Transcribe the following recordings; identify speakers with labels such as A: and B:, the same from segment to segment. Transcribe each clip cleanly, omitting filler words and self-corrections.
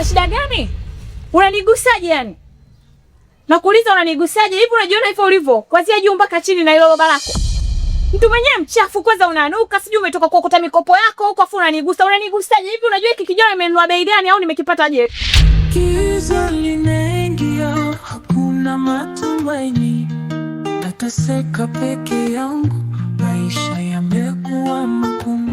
A: Una shida gani? Unanigusaje yani? Nakuuliza unanigusaje? Hivi unajiona hivyo ulivyo? Kuanzia juu mpaka chini na hilo roba lako. Mtu mwenyewe mchafu kwanza unanuka, sijui umetoka kuokota mikopo yako huko afu unanigusa. Unanigusaje? Hivi unajua hiki kijana nimenunua bei gani au nimekipataje?
B: Giza linaingia, hakuna matumaini, nateseka peke yangu, maisha yamekuwa magumu.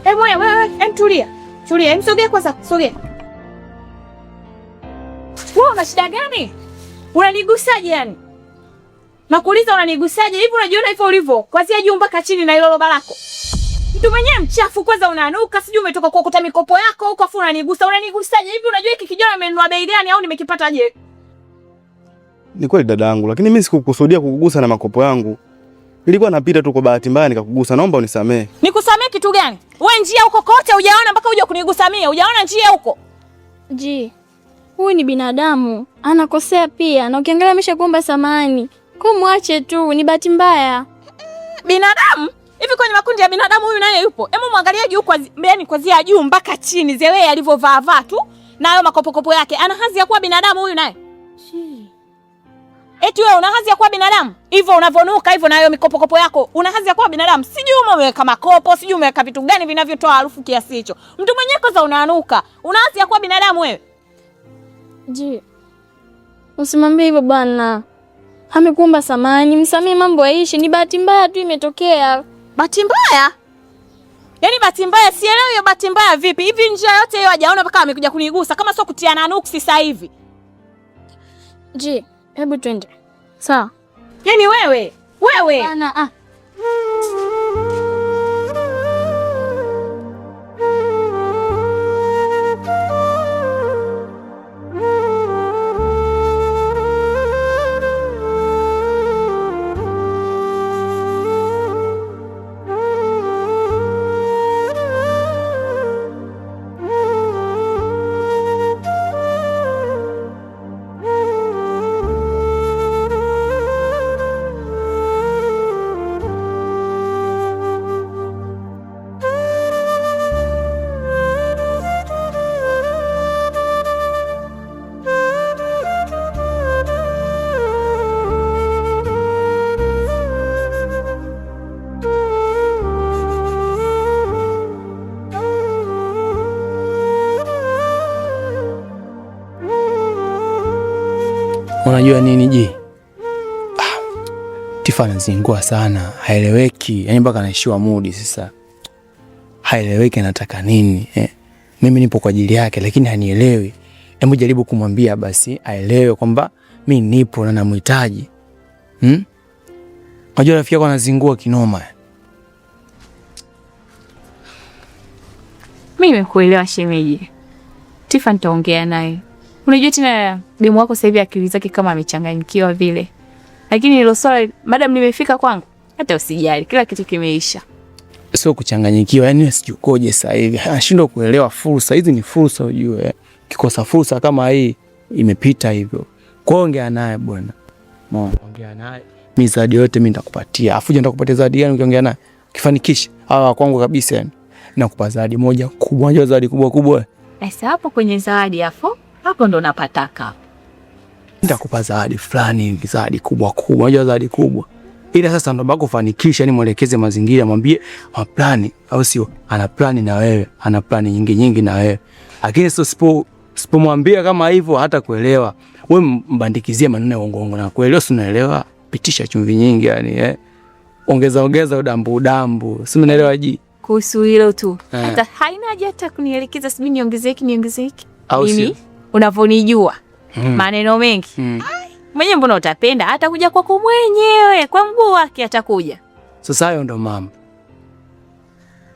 A: Hebu wewe wewe, em tulia. Tulia, em sogea kwanza, sogea. Wewe una shida gani? Unanigusaje yani? Nakuuliza unanigusaje? Hivi unajiona hivyo ulivyo? Kuanzia juu mpaka chini na hilo roba lako. Mtu mwenyewe mchafu kwanza unanuka, sijui umetoka kuokota mikopo yako huko afu unanigusa. Unanigusaje? Hivi unajua hiki kijana nimenunua bei gani au nimekipataje?
C: Ni kweli dada yangu, lakini mimi sikukusudia kukugusa na makopo yangu. Nilikuwa napita tu kwa bahati mbaya nikakugusa, naomba unisamee.
A: Nikusamee kitu gani? Wewe njia huko kote hujaona mpaka uje kunigusa mie. Hujaona njia huko?
D: Ji, huyu ni binadamu, anakosea pia, na ukiangalia ameshakuomba samahani. Kwa mwache tu, ni bahati mbaya.
A: Binadamu? Hivi kwenye makundi ya binadamu huyu naye yupo? Hebu muangalie juu kwa yaani kuanzia juu mpaka chini, zewe alivyovaa vaa tu na hayo makopokopo yake. Ana hadhi ya kuwa binadamu huyu naye? Eti wewe una hadhi ya kuwa binadamu? Hivyo unavonuka hivyo na hayo mikopokopo yako, una hadhi ya kuwa binadamu? Sijui umeweka makopo, sijui umeweka vitu gani vinavyotoa harufu kiasi hicho. Mtu mwenyewe kwanza unanuka. Una hadhi ya kuwa binadamu wewe?
D: Ji, usimwambie hivyo bwana. Amekuomba samahani, msamee, mambo yaishi, ni bahati mbaya tu imetokea.
A: Bahati mbaya? Yaani bahati mbaya, sielewi hiyo bahati mbaya vipi? Hivi njia yote hiyo hajaona mpaka amekuja kunigusa kama sio kutiana nuksi sasa hivi.
D: Ji, hebu twende. Sawa.
A: Yaani wewe, wewe.
D: Bana, ah.
E: Unajua nini ji? Tifa anazingua sana, haeleweki. Yaani mpaka anaishiwa mudi sasa. Haeleweki anataka nini eh? Mimi nipo kwa ajili yake lakini hanielewi. Hebu jaribu kumwambia basi aelewe kwamba mi nipo na namhitaji. Unajua rafiki yako anazingua kinoma.
A: Mimi nimekuelewa shemeji. Tifa nitaongea naye. Unajua tena demu wako sasa hivi akili zake kama amechanganyikiwa vile. Lakini hilo swala madam nimefika kwangu, hata usijali, kila kitu kimeisha.
E: Sio kuchanganyikiwa, yani sijukoje sasa hivi. Anashindwa kuelewa fursa hizi, ni fursa ujue. Kikosa fursa kama hii imepita hivyo. Kwa hiyo ongea naye bwana. Ongea naye. Mimi zawadi yote mimi nitakupatia. Afu je, nitakupatia zawadi gani ukiongea naye? Ukifanikisha hawa kwangu kabisa yani. Nakupa zawadi moja kubwa, unajua zawadi kubwa kubwa.
A: Sasa hapo kwenye zawadi hapo, hapo ndo napataka.
E: Nitakupa zawadi fulani, zawadi kubwa kubwa, unajua zawadi kubwa. Ila sasa ndo bako kufanikisha, yani mwelekeze mazingira, mwambie maplani, au sio? Ana plani na wewe, ana plani nyingi nyingi na wewe. Lakini sio sipomwambia kama hivyo hata kuelewa. Wewe mbandikizie maneno ya uongo uongo na kuelewa, si unaelewa? Pitisha chumvi nyingi yani eh. Ongeza ongeza udambu udambu. Si unaelewa ji?
A: Kuhusu hilo tu. Hata haina haja hata kunielekeza sijui niongeze hiki niongeze hiki. Mimi unavonijua. Maneno mengi. Mwenye mbona utapenda atakuja kwako mwenyewe, kwa mguu wake atakuja.
E: Sasa hayo ndo mama.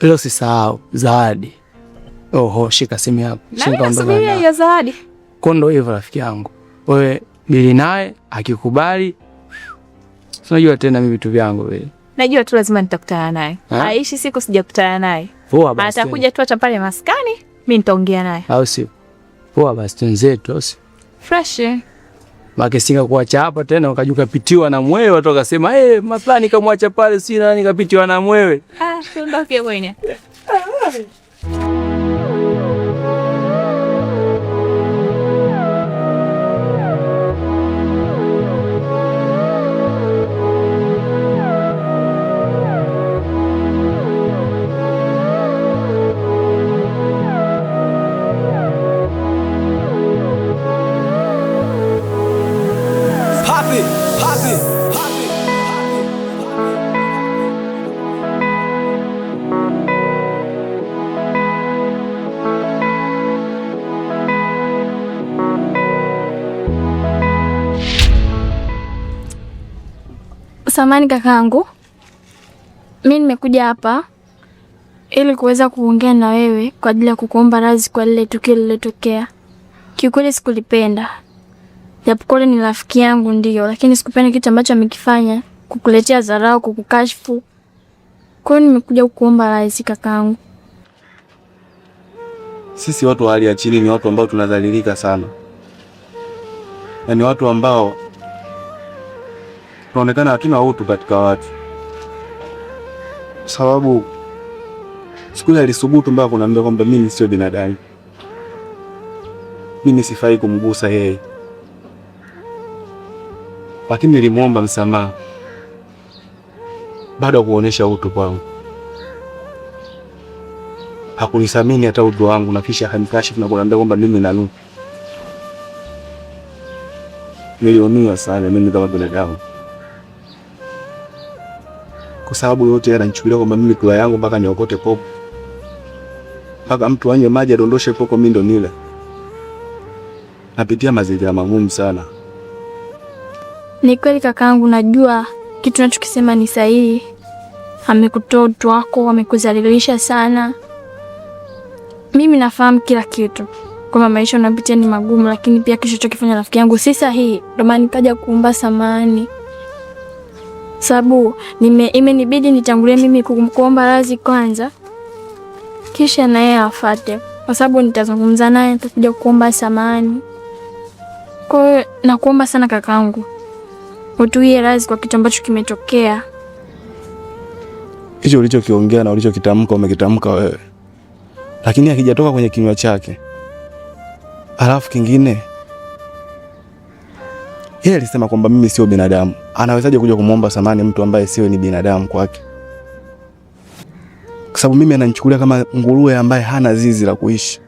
E: Hilo sisahau zawadi. Oho, shika simu yako.
A: Shika ondoka. Hiyo zawadi.
E: Kwa ndo hivyo rafiki yangu. Wewe bili naye akikubali. Unajua tena mimi vitu vyangu vile.
A: Najua tu lazima nitakutana naye. Aishi siku sijakutana naye.
E: Poa basi.
A: Atakuja tu hata pale maskani, mimi nitaongea naye.
E: Au sio? Poa basi twenzetu, au sio?
A: Fresh.
E: Maki singa kuacha hapa tena ukajuka pitiwa na mwewe, watu wakasema eh, maplani kamwacha pale si nani kapitiwa na mwewe.
A: Ah, tuondoke bwana.
D: Samani kakaangu, mi nimekuja hapa ili kuweza kuongea na wewe kwa ajili ya kukuomba radhi kwa lile tukio lililotokea. Kiukweli sikulipenda, japokuwa ni rafiki yangu ndio, lakini sikupenda kitu ambacho amekifanya, kukuletea dharau, kukukashfu. Kwa hiyo nimekuja kukuomba radhi kakaangu.
C: Sisi watu wa hali ya chini ni watu ambao tunadhalilika sana, na ni watu ambao tunaonekana hatuna utu katika watu, sababu siku ile alisubutu mpaka kuniambia kwamba mimi sio binadamu, mimi sifai kumgusa yeye, lakini nilimuomba msamaha, bado kuonesha utu kwangu. Hakunisamini hata utu wangu, na kisha hanikashifu na kuniambia kwamba mimi nanuka. Niliumia sana mimi kama binadamu, kwa sababu yote ananichukulia kwamba mimi kula yangu mpaka niokote popo, mpaka mtu anywe maji adondoshe poko, mimi ndo nile. Napitia mazingira magumu sana.
D: Ni kweli kakaangu, najua kitu unachokisema ni sahihi. Amekutoa utu wako, amekudhalilisha sana. Mimi nafahamu kila kitu kwamba maisha unapitia ni magumu, lakini pia kitu chokifanya rafiki yangu si sahihi. Ndio maana nikaja kuomba samahani, sababu imenibidi nitangulie mimi kuomba radhi kwanza, kisha na yeye afate, kwa sababu nitazungumza naye, nitakuja kuomba samahani. Kwa hiyo nakuomba sana kakaangu, utuie radhi kwa kitu ambacho kimetokea.
C: Hicho ulichokiongea na ulichokitamka umekitamka wewe, lakini akijatoka kwenye kinywa chake. Alafu kingine, yeye alisema kwamba mimi sio binadamu. Anawezaje kuja kumuomba samani mtu ambaye sio ni binadamu kwake? Kwa sababu mimi ananichukulia kama nguruwe ambaye hana zizi la kuishi.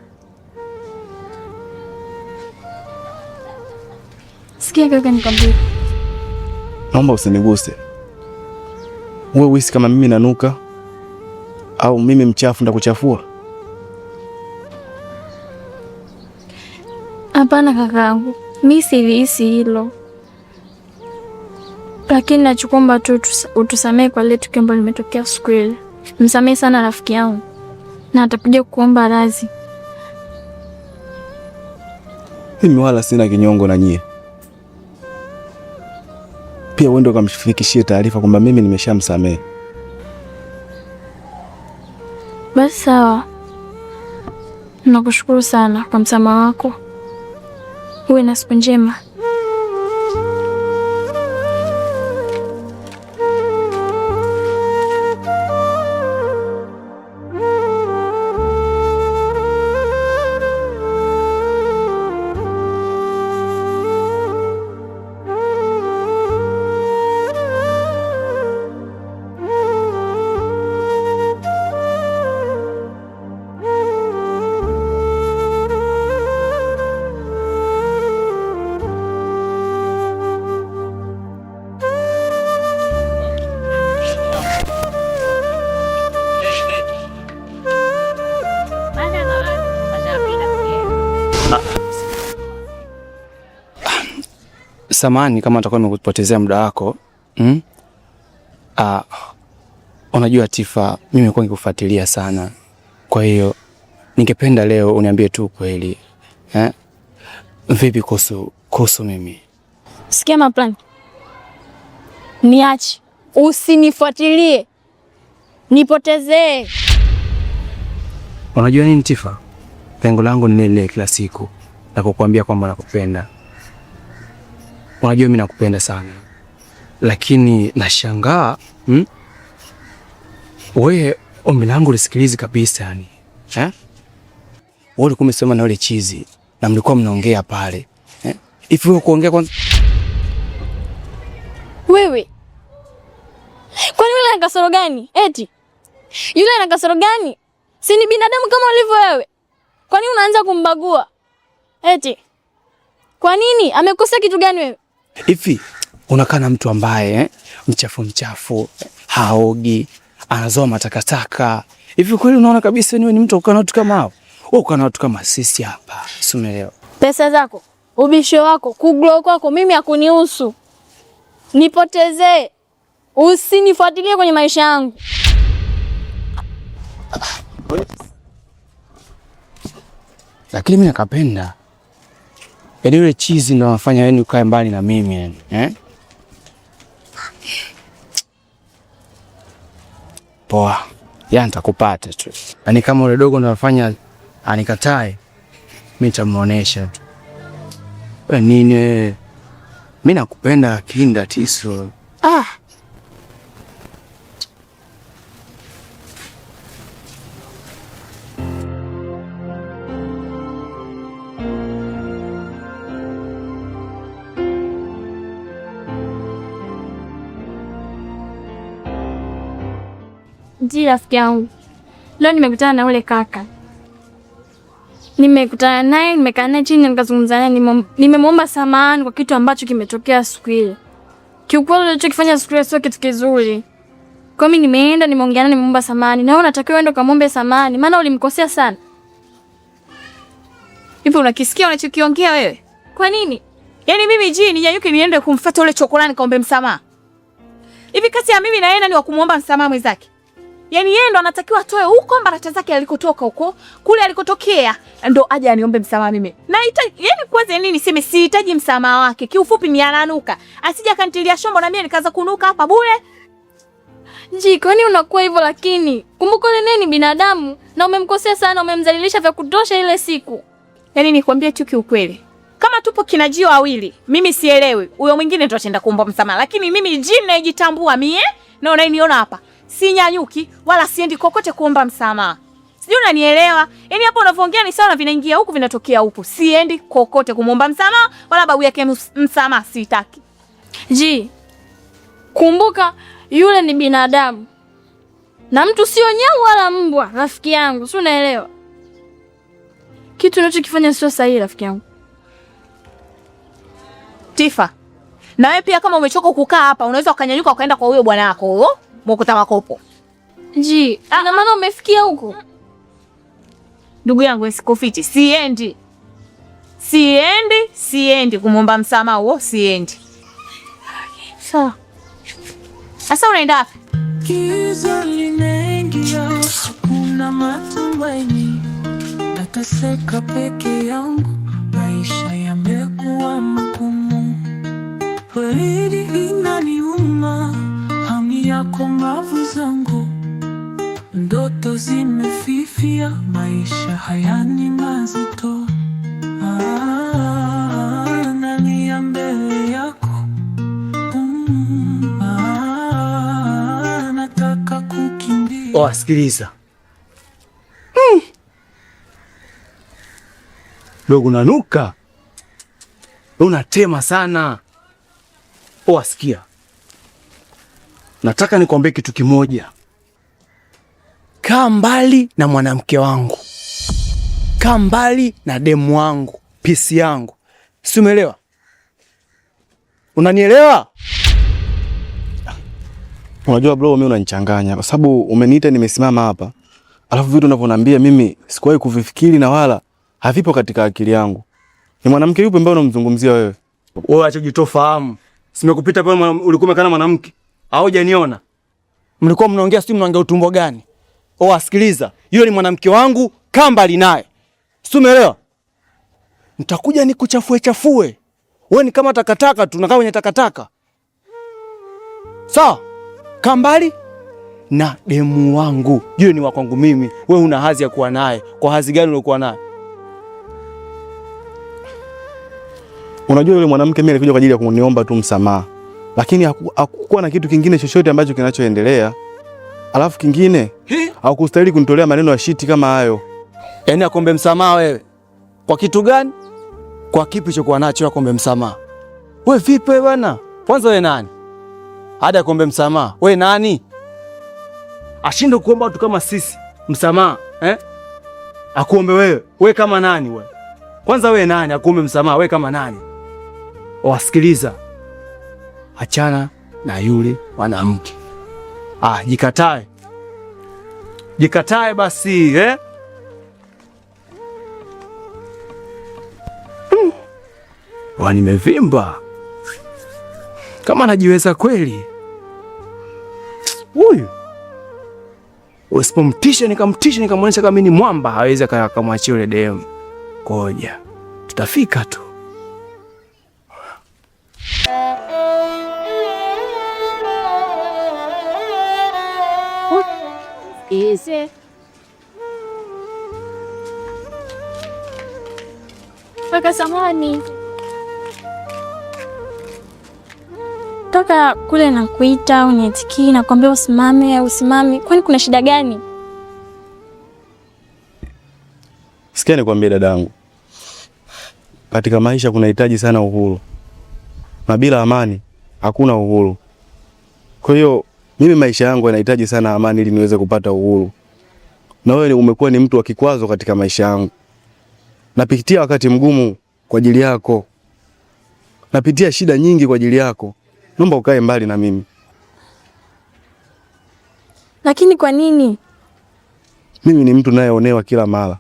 D: Sikia kaka, nikwambie.
C: Naomba usiniguse. Wewe uhisi kama mimi nanuka Au mimi mchafu ndakuchafua?
D: Hapana kakaangu, mi silihisi hilo, lakini nachokuomba tu utusamehe kwa lile tukio ambalo limetokea siku ile. Msamehe sana rafiki yangu, na atakuja kuomba radhi.
C: Mimi wala sina kinyongo na nyie. Pia uende ukamfikishie taarifa kwamba mimi nimeshamsamehe.
D: Basi sawa, nakushukuru sana kwa msamaha wako. Uwe na siku njema.
E: Samahani kama nitakuwa nimekupotezea muda wako. Hmm? Unajua Tifa, mimi nimekuwa nikikufuatilia sana. Kwa hiyo ningependa leo uniambie tu kweli. Eh? Vipi kuhusu mimi?
D: Sikia maplani. Niache, usinifuatilie. Nipotezee.
E: Unajua nini Tifa? Lengo langu ni lile kila siku la kukuambia kwamba nakupenda. Unajua mimi nakupenda sana. Lakini nashangaa, Wewe ombi langu lisikilizi kabisa yani. Eh? Wewe ulikuwa umesema na yule chizi na mlikuwa mnaongea pale. Eh? Ifi wewe kuongea kwanza.
D: Wewe. Kwani yule ana kasoro gani? Eti. Yule ana kasoro gani? Si ni binadamu kama ulivyo wewe. Kwa nini unaanza kumbagua? Eti. Kwa nini? Amekosa kitu gani wewe?
E: Ifi unakaa na mtu ambaye mchafu mchafu, haogi, anazoa matakataka. Hivi kweli unaona kabisa ni mtu ukaa na watu kama hao? Wewe ukaa na watu kama sisi hapa. Si umeelewa?
D: Pesa zako, ubisho wako, kuglow kwako mimi hakunihusu. Nipotezee. Usinifuatilie kwenye maisha yangu.
E: Lakini mimi nakapenda. Yaani yule chizi ndo anafanya yani ukae mbali na mimi yani, eh? Poa. Ya nitakupata tu. Yaani kama yule dogo ndo anafanya anikatae, mimi nitamuonesha tu. Wewe nini wewe? Mimi nakupenda lakini tatizo. Ah.
D: Ji rafiki yangu, leo nimekutana na ule kaka. Nimekutana naye, nimekaa naye chini nikazungumza naye, nimemwomba samahani kwa kitu ambacho kimetokea siku ile. Kiukweli alichokifanya siku ile sio kitu kizuri. Kwa mimi nimeenda, nimeongea naye, nimemwomba samahani. Na wewe unatakiwa uende ukamwombe samahani, maana ulimkosea sana.
A: Hivi unakisikia unachokiongea wewe?
D: Kwa nini?
A: Yaani mimi Ji ninyanyuke niende kumfuata ule chokolani kaombe msamaha. Hivi kati ya mimi na yeye nani wa kumuomba msamaha mwenzake? Yaani yeye ndo anatakiwa atoe huko mbarata zake alikotoka huko, kule alikotokea ndo aje aniombe msamaha mimi. Na yaani kwanza nini niseme sihitaji msamaha wake. Kiufupi ni ananuka. Asije akanitilia shombo na mimi nikaanza kunuka hapa bure.
D: Ji, kwa nini unakuwa hivyo lakini? Kumbuka yule ni binadamu na umemkosea sana, umemdhalilisha vya kutosha ile siku.
A: Yaani nikwambie tu kiukweli. Kama tupo kina Ji wawili, mimi sielewi. Huyo mwingine ndo ataenda kuomba msamaha, lakini mimi Ji ninajitambua mie na unaniona hapa. Sinyanyuki wala siendi kokote kuomba msamaha. Sijui unanielewa? Yaani hapo unavyoongea ni sawa na vinaingia huku vinatokea huku. Siendi kokote kumuomba msamaha wala babu yake msamaha sitaki.
D: Ji, kumbuka yule ni binadamu. Na mtu sio nyau wala mbwa, rafiki yangu, si unaelewa? Kitu unachokifanya sio sahihi rafiki yangu.
A: Tifa, na wewe pia kama umechoka kukaa hapa unaweza ukanyanyuka ukaenda kwa huyo bwana wako huyo Mokota makopo.
D: Ji, na maana umefikia huko?
A: Ndugu yangu sikufichi, siendi. Siendi, siendi kumwomba msamaha huo, siendi.
D: Sawa.
A: Sasa unaenda wapi?
B: Giza linaingia, hakuna matumaini, nateseka peke yangu, maisha yamekuwa magumu, baridi inaniuma, hamu yako mbavu zangu, ndoto zimefifia, maisha haya ni mazito. Ah, nalia mbele yako. Ah, nataka kukimbia.
E: Oh, sikiliza. Dogo unanuka. Unatema sana. Oh, sikia. Nataka nikwambie kitu kimoja. Kaa mbali na mwanamke wangu. Kaa mbali na demu wangu, pisi yangu. Si umeelewa? Unanielewa?
C: Unajua bro, mimi unanichanganya kwa sababu umeniita nimesimama hapa, alafu vitu unavyoniambia mimi sikuwahi kuvifikiri na wala havipo katika akili yangu. Ni mwanamke yupi ambaye unamzungumzia wewe?
E: Wewe acha kujitofahamu. Simekupita pale ulikuwa umekaa na mwanamke. Au hujaniona? Mlikuwa mnaongea sijui mnaongea utumbo gani? Oh, asikiliza. Yule ni mwanamke wangu, kaa mbali naye. Si umeelewa? Nitakuja nikuchafue chafue. Wewe ni kama takataka tu, unakaa kwenye takataka. Sawa? Kaa mbali na demu wangu. Yule ni wa kwangu mimi. Wewe una hazi ya kuwa naye. Kwa hazi gani uliokuwa naye?
C: Unajua yule mwanamke mimi alikuja kwa ajili ya kuniomba tu msamaha, lakini hakukuwa na kitu kingine chochote ambacho kinachoendelea. Alafu kingine hakustahili kunitolea maneno ya shiti kama hayo.
E: Yaani akombe msamaha wewe? Kwa kitu gani? Kwa kipi chokuwa nacho akombe msamaha? Wewe vipi wewe bwana? Kwanza wewe nani? Hadi akombe msamaha. Wewe nani? Ashinde kuomba watu kama sisi msamaha, eh? Akuombe wewe. Wewe kama nani wewe? Kwanza wewe nani akuombe msamaha? Wewe kama nani? Wasikiliza. Achana na yule mwanamke. Ah, jikatae. Jikatae basi, eh? Wa nimevimba. Kama anajiweza kweli. Huyu. Usipomtisha nikamtisha nikamwonyesha kama mimi ni mwamba, hawezi akamwachia yule demu. Koja. Tutafika tu.
A: Ize.
D: Kaka samani. Toka kule nakuita uniitikii, nakwambia usimame au usimame. Kwani kuna shida gani?
C: Sikia nikwambie dadangu, katika maisha kunahitaji sana uhuru, na bila amani hakuna uhuru. Kwa hiyo mimi maisha yangu yanahitaji sana amani ili niweze kupata uhuru, na wewe umekuwa ni mtu wa kikwazo katika maisha yangu. Napitia wakati mgumu kwa ajili yako, napitia shida nyingi kwa ajili yako. Naomba ukae mbali na mimi.
D: Lakini kwa nini?
C: Mimi ni mtu nayeonewa kila mara,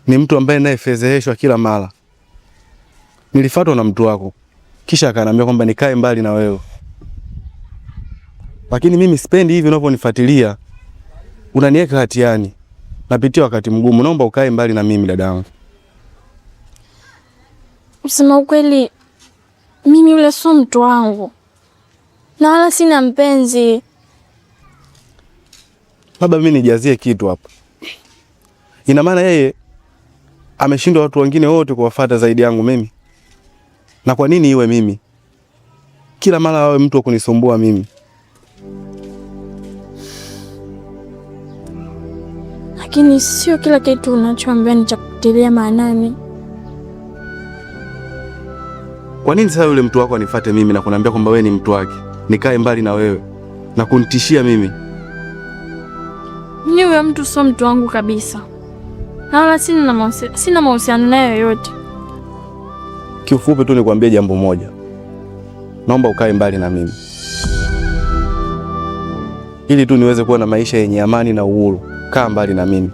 C: ni mtu ambaye nayefedheheshwa kila mara. Nilifuatwa na mtu wako, kisha akaniambia kwamba nikae mbali na wewe, lakini mimi sipendi hivi unavyonifuatilia, unaniweka hatiani. Napitia wakati mgumu, naomba ukae mbali na mimi dadangu.
D: Kusema ukweli, mimi yule sio mtu wangu na wala sina mpenzi.
C: Labda mimi nijazie kitu hapa. Ina maana yeye ameshindwa watu wengine wote kuwafuata zaidi yangu mimi? Na kwa nini iwe mimi? Kila mara awe mtu wa kunisumbua mimi.
D: Lakini sio kila kitu unachoambiwa ni cha kutilia maanani.
C: Kwa nini sasa yule mtu wako anifuate mimi na kuniambia kwamba wewe ni mtu wake, nikae mbali na wewe na kunitishia mimi?
D: Mimi huyo mtu sio mtu wangu kabisa, na wala sina mahusiano naye yoyote.
C: Kiufupi tu nikwambie jambo moja, naomba ukae mbali na mimi. ili tu niweze kuwa na maisha yenye amani na uhuru. Kaa mbali na mimi.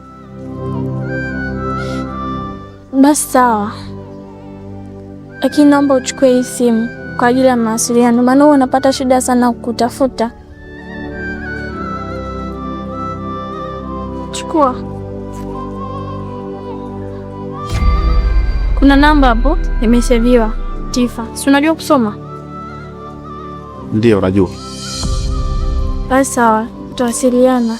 D: Basi sawa, lakini naomba uchukue hii simu kwa ajili ya mawasiliano, maana huwa unapata shida sana kutafuta. Chukua. Kuna namba hapo imeseviwa Tifa, si unajua kusoma?
C: Ndiyo, najua.
D: Basi sawa, tutawasiliana.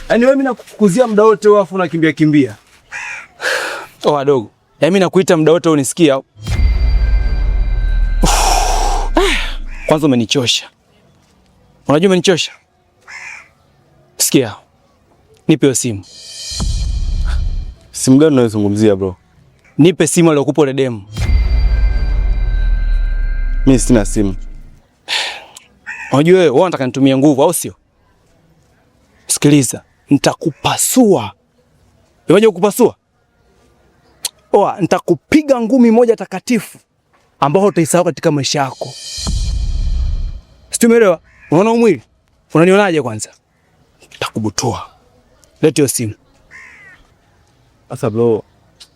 E: Yaani wewe mimi nakufukuzia muda wote wewe afu unakimbia kimbia. Oh, wadogo. Yaani mimi nakuita muda wote unisikia. Kwanza umenichosha. Unajua umenichosha? Sikia. Nipe hiyo simu.
C: Simu gani unayozungumzia bro?
E: Nipe simu aliyokupa ule demu.
C: Mimi sina simu.
E: Unajua wewe unataka nitumie nguvu au sio? Sikiliza, nitakupasua. Unajua kukupasua? Oa, nitakupiga ngumi moja takatifu ambayo utaisahau katika maisha yako. Sio, umeelewa? Unaona mwili? Unanionaje kwanza? Nitakubutua. Leta hiyo simu.
C: Sasa bro,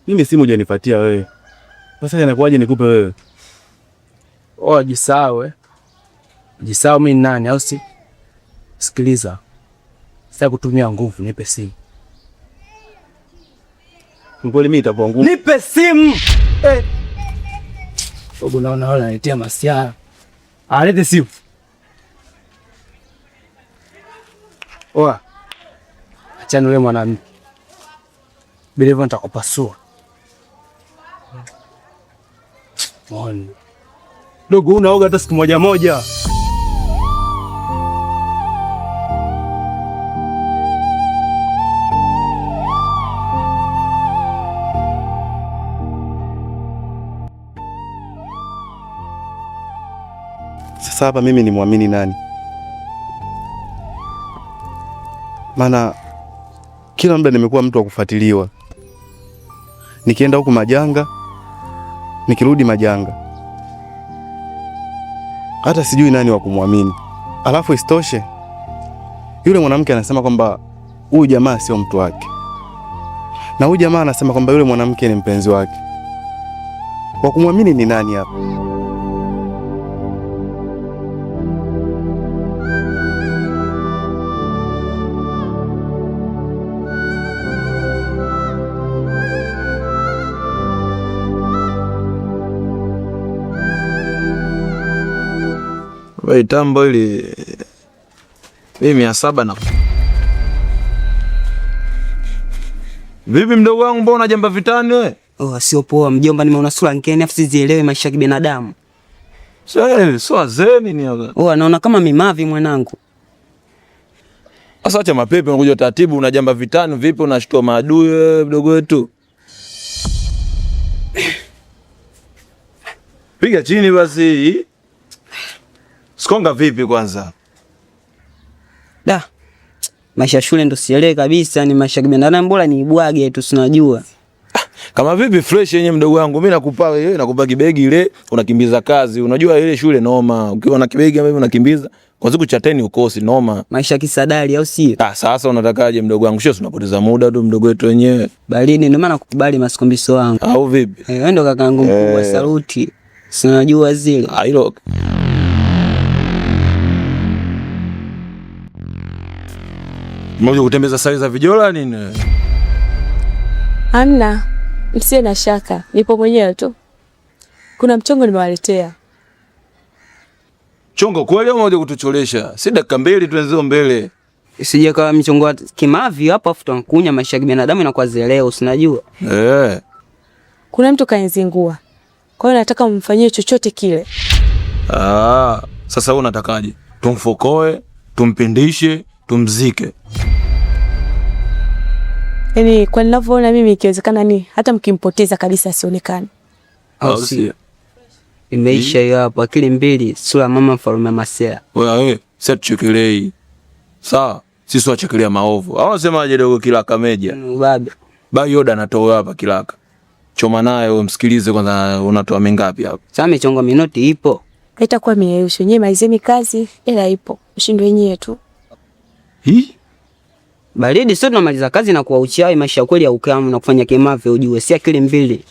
C: mimi simu hujanipatia wewe. Sasa inakuwaje nikupe wewe?
E: Oa, jisahau eh. Jisahau mimi ni nani au si? Sikiliza. Sitaki kutumia nguvu, nipe simu.
C: Kweli mimi itakuwa ngumu.
E: Nipe simu. Eh. Babu naona wala ananitia masiara. Alete simu. Oa. Achana yule mwanamke. Bila hivyo nitakupasua. Mbona? Dogo unaoga hata siku moja moja.
C: Sasa hapa mimi ni muamini nani? Maana kila muda nimekuwa mtu wa kufuatiliwa. Nikienda huku majanga, nikirudi majanga. Hata sijui nani wa kumwamini. Alafu isitoshe yule mwanamke anasema kwamba huyu jamaa sio mtu wake, na huyu jamaa anasema kwamba yule mwanamke ni mpenzi wake. Wa kumwamini ni nani hapa?
F: Itambo ili mimi 700 na vipi, mdogo wangu, mbona unajamba vitani wewe?
G: Oh, sio poa mjomba, nimeona sura ngeni afu sizielewe maisha ya kibinadamu.
F: Sio sio wazee nini hapa?
G: Oh, naona kama mimavi mwanangu.
F: Sasa acha mapepe, unakuja taratibu, unajamba vitani vipi, unashtua maadui wewe mdogo wetu. Piga chini basi. Sikonga vipi kwanza?
G: Da. Maisha shule ndo sielewe kabisa, ni maisha kibinadamu bora niibwage tu sinajua.
F: Kama vipi fresh yenye mdogo wangu, mimi nakupa wewe, nakupa kibegi ile unakimbiza kazi. Unajua ile shule noma, ukiwa na kibegi mimi unakimbiza kwa siku cha 10 ukosi noma.
G: Maisha kisadali au sio?
F: Ah, sasa unatakaje mdogo wangu? Sio tunapoteza muda tu mdogo wetu wenyewe.
G: Balini ndio maana nakukubali masikombiso wangu.
F: Au vipi?
G: Eh, wewe ndo kakaangu mkubwa, saluti. Sinajua zile.
F: Ah, hilo. Mmoja kutembeza sari za vijola nini?
A: Hamna, msiwe na shaka, nipo mwenyewe tu. Kuna mchongo nimewaletea.
F: Chongo kweli au umoja kutucholesha? Si dakika mbili tuenzezo mbele.
G: Isije kawa michongo kimavi hapo afu tunakunya maisha ya binadamu inakuwa zeleo, usinajua.
F: Eh.
A: Kuna mtu kanizingua. Kwa hiyo nataka mfanyie chochote kile.
F: Ah, sasa wewe unatakaje? Tumfokoe, tumpindishe, tumzike?
A: Yaani kwa ninavyoona mimi ikiwezekana ni hata mkimpoteza kabisa asionekane.
G: Au sio? Imeisha hiyo hapo, akili mbili, sura mama mfalme Masela.
F: Wewe, sasa tuchekelei. Sawa, sisi wachekelea maovu. Au unasemaje dogo Kilaka Meja?
G: Ubabe.
F: Ba Yoda anatoa hapa Kilaka. Choma naye wewe msikilize kwanza unatoa mingapi hapa?
G: Sasa michongo minoti ipo.
A: Itakuwa mieyusho nyewe malizeni kazi ila ipo. Ushindi wenyewe tu.
F: Hii?
G: Baridi sio tunamaliza kazi na kuwa uchawi maisha kweli ya ukamu na kufanya kimavi ujue si akili mbili.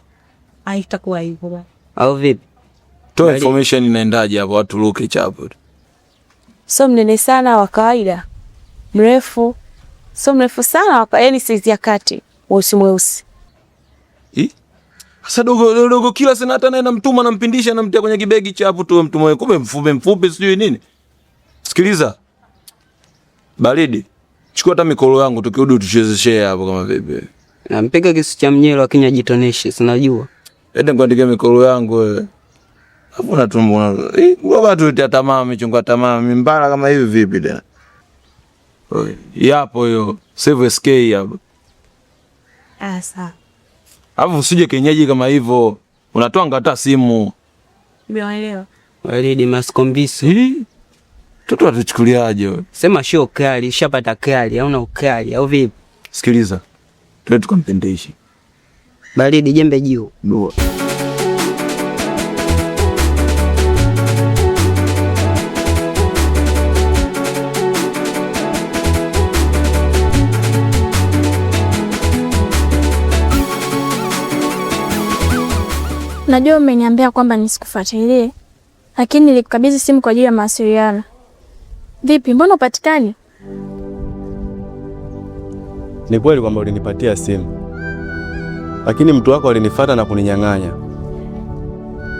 A: Haitakuwa hivyo bwana.
G: Au vipi?
F: Toa information inaendaje hapo watu luke chapo.
A: Sio mnene sana wa kawaida. Mrefu. Sio mrefu sana wa yaani size ya kati, mweusi mweusi.
F: Hii? Sasa dogo dogo kila sena hata naye namtuma nampindisha namtia kwenye kibegi cha hapo tu mtu mmoja kumbe mfupi mfupi sijui nini. Sikiliza. Baridi. Chukua hata mikolo yangu tukirudi tuchezeshe hapo kama vipi.
G: Nampiga kisu cha mnyelo akinya jitoneshe, sinajua.
F: Ende nikuandikie mikolo yangu wewe. Hapo unatumbo. Eh, baba tulitia tamaa michongo tamaa mimbala kama hivi vipi tena? Yapo hiyo. Save SK hapo.
A: Ah, sawa.
F: Alafu usije kienyeji kama hivyo. Unatwanga hata simu.
A: Nimewaelewa.
G: Walidi maskombiso.
F: Toto atuchukuliaje wewe?
G: Sema sio kali, ushapata kali, hauna ukali au vipi?
F: Sikiliza. Twende tukampendeshe.
G: Baridi jembe juu.
F: Dua.
D: Najua umeniambia kwamba nisikufuatilie, lakini nilikukabidhi simu kwa ajili ya mawasiliano. Vipi, mbona upatikani?
C: Ni kweli kwamba ulinipatia simu, lakini mtu wako alinifuata na kuninyang'anya,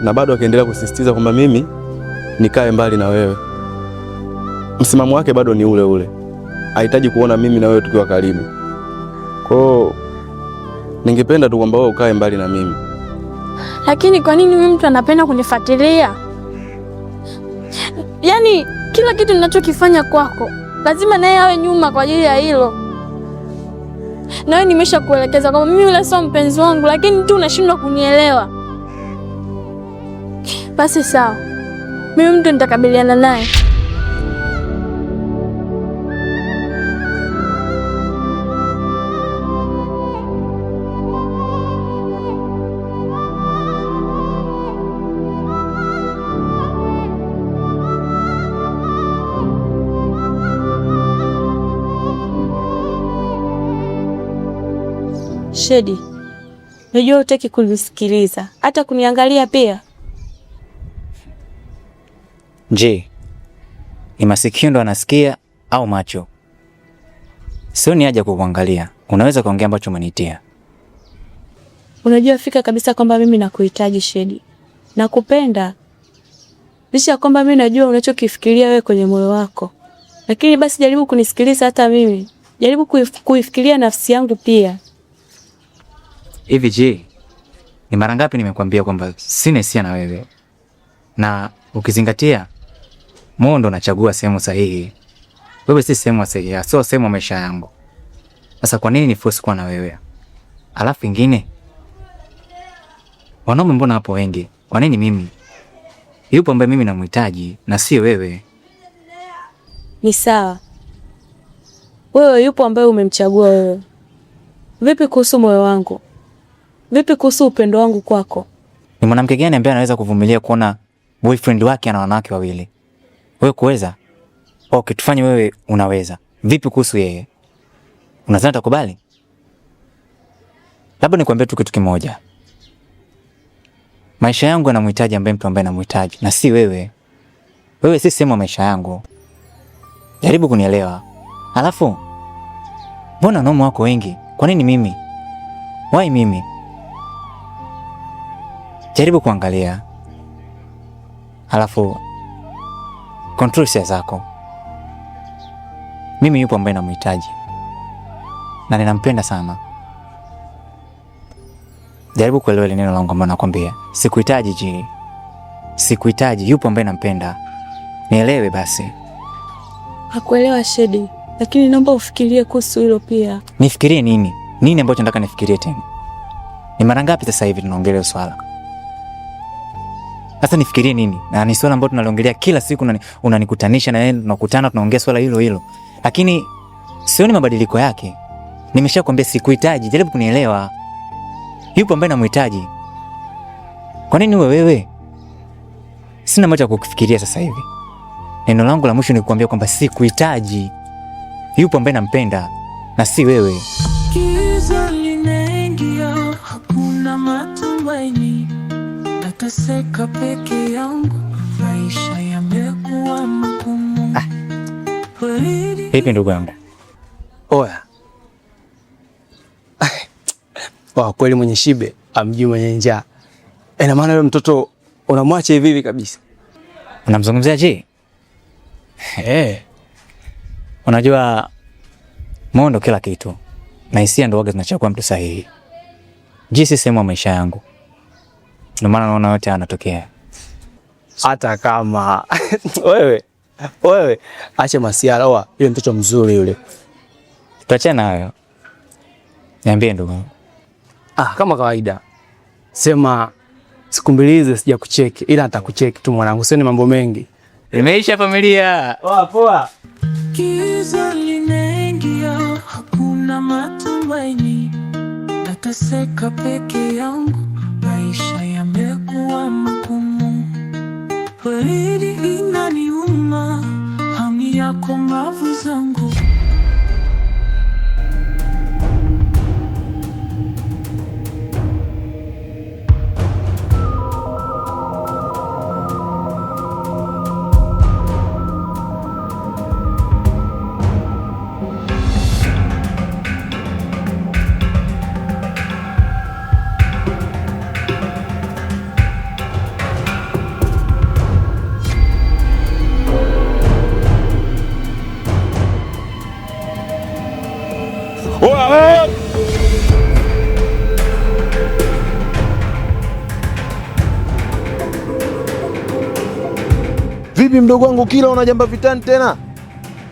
C: na bado akaendelea kusisitiza kwamba mimi nikae mbali na wewe. Msimamo wake bado ni ule ule, hahitaji kuona mimi na wewe tukiwa karibu. Kwa hiyo ningependa tu kwamba wewe ukae mbali na mimi.
D: Lakini kwa nini huyu mtu anapenda kunifuatilia? Yaani kila kitu ninachokifanya kwako lazima naye awe nyuma kwa ajili ya hilo. Na wewe nimesha kuelekeza kwamba mimi yule sio mpenzi wangu, lakini tu unashindwa kunielewa. Basi sawa, mimi mtu nitakabiliana naye.
A: Shedi, najua hutaki kunisikiliza hata kuniangalia pia.
H: Je, ni masikio ndo anasikia au macho? Sio ni haja kukuangalia, unaweza kuongea ambacho umenitia.
A: Unajua fika kabisa kwamba mimi nakuhitaji Shedi, nakupenda, licha ya kwamba mimi najua unachokifikiria wewe kwenye moyo wako, lakini basi jaribu kunisikiliza hata mimi, jaribu kuifikiria nafsi yangu pia.
H: Hivi je, ni mara ngapi nimekuambia kwamba sina hisia na wewe? Na ukizingatia moyo ndo unachagua sehemu sahihi. Wewe si sehemu sahihi, sio sehemu ya maisha yangu. Sasa kwa nini niforce kuwa na wewe? Alafu ingine, wanaume mbona hapo wengi? Kwa nini mimi? Yupo ambaye mimi namhitaji na si wewe.
A: Ni sawa, wewe yupo ambaye umemchagua wewe. Vipi kuhusu moyo wangu? Vipi kuhusu upendo wangu kwako?
H: Ni mwanamke gani ambaye anaweza kuvumilia kuona boyfriend wake ana wanawake wawili? Wewe kuweza? Okay, tufanye wewe unaweza. Vipi kuhusu yeye? Unadhani atakubali? Labda nikwambie tu kitu kimoja. Maisha yangu yanamhitaji ambaye mtu ambaye namhitaji na si wewe. Wewe si sehemu ya maisha yangu. Jaribu kunielewa. Alafu Mbona wanaume wako wengi? Kwa nini mimi? Why mimi? Jaribu kuangalia, alafu control hisia zako. Mimi yupo ambaye namhitaji na ninampenda sana. Jaribu kuelewa ile neno langu ambalo nakwambia. Sikuhitaji G. Sikuhitaji, yupo ambaye nampenda. Nielewe basi.
A: Hakuelewa Shedi, lakini naomba ufikirie kuhusu hilo pia.
H: Nifikirie nini? Nini ambacho nataka nifikirie tena? Ni mara ngapi sasa hivi tunaongelea swala? Sasa nifikirie nini? Na ni swala ambalo tunaliongelea kila siku, unanikutanisha na yeye, tunakutana tunaongea swala hilo hilo. Lakini sioni mabadiliko yake. Nimeshakwambia sikuhitaji, jaribu kunielewa. Yupo ambaye namhitaji. Kwa nini uwe wewe? Sina macho ya kukufikiria sasa hivi. Neno langu la mwisho ni kukuambia kwamba sikuhitaji. Yupo ambaye nampenda na si wewe.
B: Giza linaingia, hakuna matumaini, nateseka peke yangu, maisha yamekuwa magumu.
H: Vipi ndugu yangu?
E: Oya. Wa kweli mwenye shibe amjui mwenye njaa. Ina maana yule mtoto unamwacha hivi hivi kabisa.
H: Unamzungumzia je?
E: Eh.
H: Unajua moyo ndo kila kitu na hisia ndo waga zinachagua mtu sahihi. Ji si sehemu ya maisha yangu, ndio maana naona yote yanatokea.
E: Hata kama wewe acha masiara, oa yule mtoto mzuri yule.
H: Tuachane nayo. Niambie ndugu.
E: Ah, kama kawaida. Sema siku mbili hizi sija kucheki, ila nitakucheki tu mwanangu, sio ni mambo mengi.
H: Imeisha familia.
E: Poa poa.
B: Giza linaingia, hakuna matumaini, nateseka peke yangu, maisha yamekuwa magumu. Baridi inaniuma, hamu yako mbavu zangu.
F: Vipi mdogo wangu, kila unajamba vitani tena?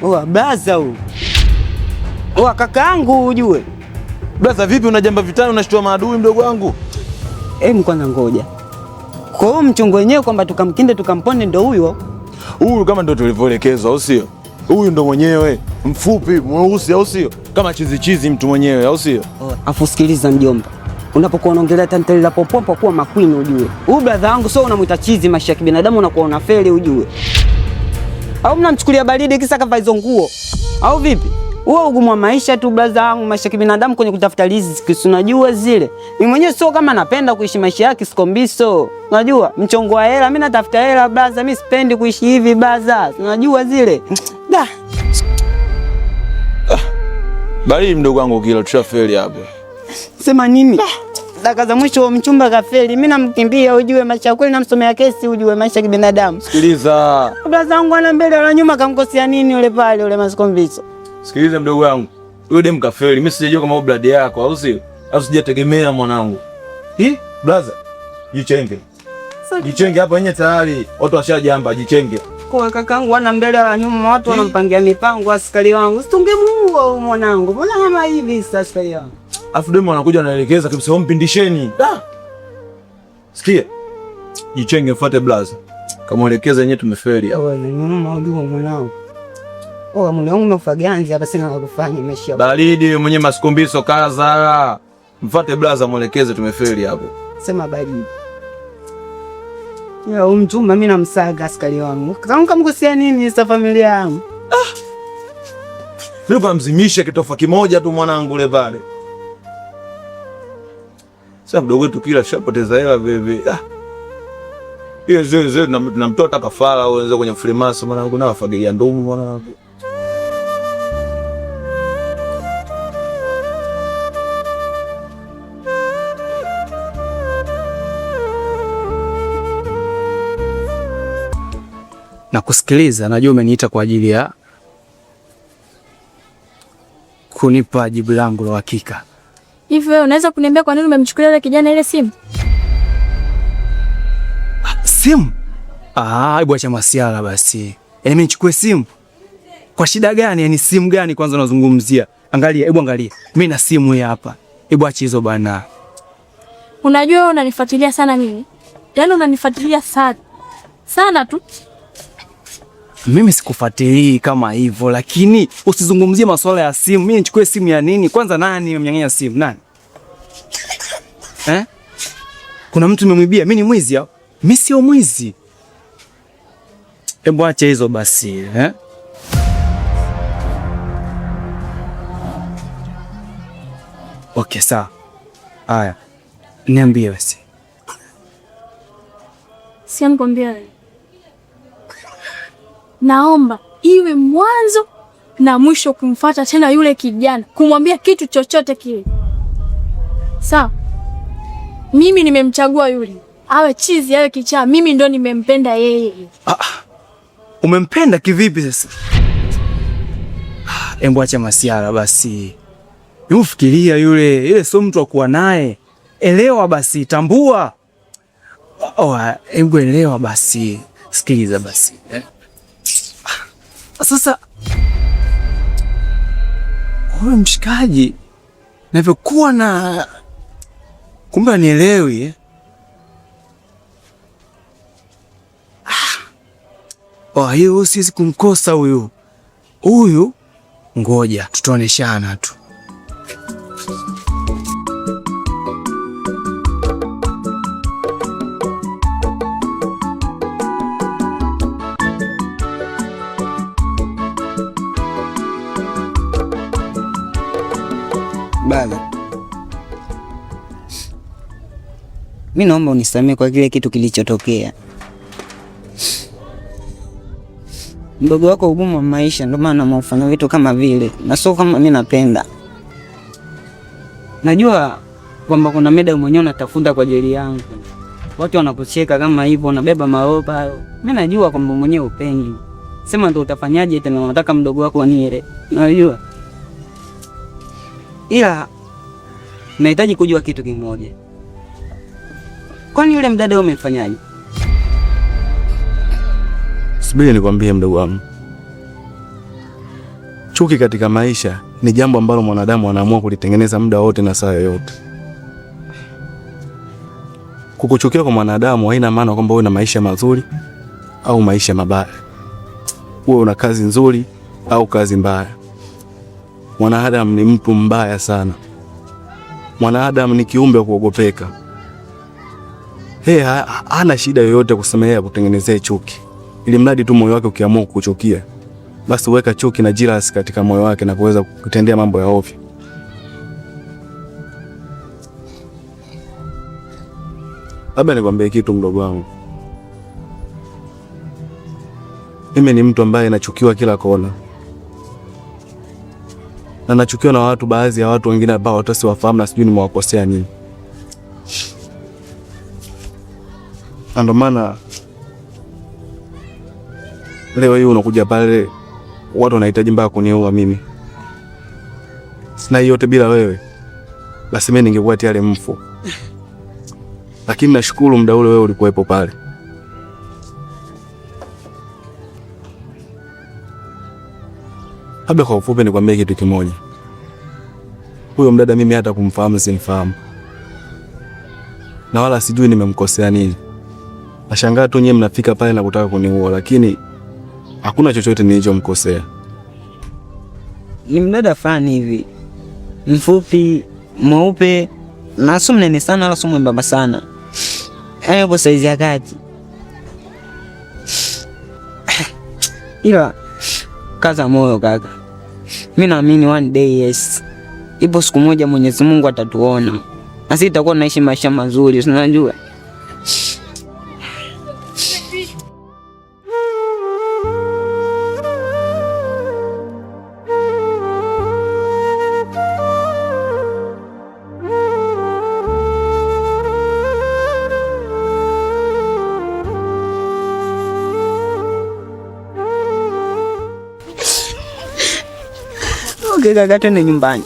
G: Oa blaza huyu. Oa kakaangu ujue.
F: Blaza vipi unajamba vitani unashtua maadui mdogo wangu?
G: Em, kwanza ngoja. Kwa hiyo mchongo wenyewe kwamba tukamkinde tukamponde ndo huyo.
F: Huyu kama ndo tulivyoelekezwa au sio? Huyu ndo mwenyewe, mfupi, mweusi au sio? Kama chizi chizi mtu mwenyewe au sio?
G: Afu sikiliza mjomba. Unapokuwa unaongelea tantali la popompo kuwa makwini ujue. Huyu brother wangu sio unamuita chizi, maisha ya kibinadamu unakuwa unafeli ujue. Au mnamchukulia baridi kisa kavaa hizo nguo? Au vipi? Huo ugumu wa maisha tu brother wangu, maisha ya kibinadamu kwenye kutafuta riziki, si unajua zile. Mimi mwenyewe sio kama napenda kuishi maisha yake sikombiso. Unajua mchongo wa hela, mimi natafuta hela brother, mimi sipendi kuishi hivi brother. Unajua zile. Da.
F: Baridi mdogo wangu, kila tushafeli hapo.
G: Sema nini? Dakika za mwisho mchumba kafeli, mimi namkimbia ujue, maisha kweli namsomea kesi ujue, maisha ya kibinadamu.
F: Sikiliza.
G: Brother wangu ana mbele wala nyuma, kamkosea nini yule pale yule masikombiso?
F: Sikiliza mdogo wangu. Huyo dem kafeli, mimi sijajua kama blood yako au sio? Au sijategemea mwanangu. Hi, brother. Jichenge. Jichenge hapa yenyewe tayari watu washajamba, jichenge.
G: Kwa kakaangu ana mbele wala nyuma, watu wanampangia mipango askari wangu. Situngemuua huyu mwanangu. Mbona kama hivi sasa askari wangu?
F: Afu demu anakuja anaelekeza kabisa, mpindisheni. Da. Sikia. Jichenge mfuate blaza. Kama elekeza yenyewe tumefeli hapa.
G: Wewe mama ujue mwanangu. Oh, mume wangu umefaganzi hapa, sina la kufanya, imeisha.
F: Baridi mwenye masikumbiso kaza. Mfuate blaza mwelekeze tumefeli hapo.
G: Sema baridi. Ya huyu mchumba mimi namsaga askari wangu. Kama kamgusia nini sasa familia yangu?
F: Mimi kamzimisha kitofa kimoja tu mwanangu ule pale. Sasa mdogo wetu kila shapoteza hela bebe. Ah. Ile zee zee tunamtoa hata kafara au wenza kwenye frimasa mwanangu na wafagilia ndumu mwanangu.
E: Na kusikiliza, najua umeniita kwa ajili ya kunipa jibu langu la uhakika.
D: Hivi wewe unaweza kuniambia kwa nini umemchukulia yule kijana ile simu?
E: Simu? Ah, hebu acha masiala basi. Yaani mimi nichukue simu? Kwa shida gani? Yaani simu gani kwanza unazungumzia? Angalia, hebu angalia. Mimi na simu hii hapa. Hebu acha hizo bana.
D: Unajua wewe unanifuatilia sana mimi. Yaani unanifuatilia sana. Sana tu.
E: Mimi sikufuatilii kama hivyo, lakini usizungumzie masuala ya simu. Mimi nichukue simu ya nini? Kwanza nani nimemnyang'anya simu? Nani? Eh? Kuna mtu nimemwibia? Mimi ni mwizi au? Mimi sio mwizi. Hebu acha hizo basi, eh? Okay, sawa. Haya. Niambie basi.
D: Sio nikwambia wewe. Naomba iwe mwanzo na mwisho kumfuata tena yule kijana, kumwambia kitu chochote kile. Sawa? Mimi nimemchagua yule. Awe chizi, awe kichaa, mimi ndo nimempenda yeye.
E: Ah, umempenda kivipi sasa? Embu acha masiara basi. Hebu fikiria yule, yule sio mtu wa kuwa naye. Elewa basi, tambua. Oh, hebu elewa basi. Sikiliza basi. Sasa huyu mshikaji navyokuwa na kumbe anielewi eh? Oh, hiyo siwezi kumkosa huyu. Huyu ngoja tutaoneshana tu.
G: Baba, mi naomba unisamehe kwa kile kitu kilichotokea. Mdogo wako ugumu wa maisha, ndio maana naufanya vitu kama vile, na sio kama mi napenda. Najua kwamba kuna meda mwenyewe unatafuta kwa ajili yangu, watu wanakucheka kama hivyo, unabeba maroba hayo. Mi najua kwamba mwenyewe upendi, sema ndio utafanyaje tena, unataka mdogo wako aniele, najua ila nahitaji kujua kitu kimoja. Kwani yule mdada umemfanyaje?
C: Subiri nikwambie mdogo wangu. Chuki katika maisha ni jambo ambalo mwanadamu anaamua kulitengeneza muda wote na saa yoyote. Kukuchukia kwa mwanadamu haina maana kwamba wewe una maisha mazuri au maisha mabaya, wewe una kazi nzuri au kazi mbaya. Mwanadamu ni mtu mbaya sana. Mwanadamu ni kiumbe wa kuogopeka. Hey, hana shida yoyote kusema yeye akutengenezee chuki, ili mradi tu moyo wake ukiamua kukuchukia, basi weka chuki na jealous katika moyo wake na kuweza kutendea mambo ya ovyo. Labda nikwambie kitu mdogo wangu, mimi ni mtu ambaye nachukiwa kila kona, na nachukiwa na watu, baadhi ya watu wengine ambao hata siwafahamu na sijui nimewakosea nini, na ndo maana leo hii unakuja pale, watu wanahitaji mpaka kuniua mimi. Sina hiyo yote bila wewe, basi mimi ningekuwa tayari mfu. Lakini nashukuru muda ule wewe ulikuwepo pale. Labda kwa ufupi nikwambie kitu kimoja. Huyo mdada mimi hata kumfahamu simfahamu, na wala sijui nimemkosea nini. Nashangaa tu nyewe mnafika pale na kutaka kuniua, lakini hakuna chochote nilichomkosea.
G: Ni mdada fulani hivi, mfupi, mweupe, na sio mnene sana wala sio mwembamba sana, yaani yupo saizi ya kati, ila kaza moyo kaka, mi naamini one day, yes, ipo siku moja Mwenyezi Mungu atatuona na sisi tutakuwa tunaishi maisha mazuri, unajua. Okay kaka, twende nyumbani.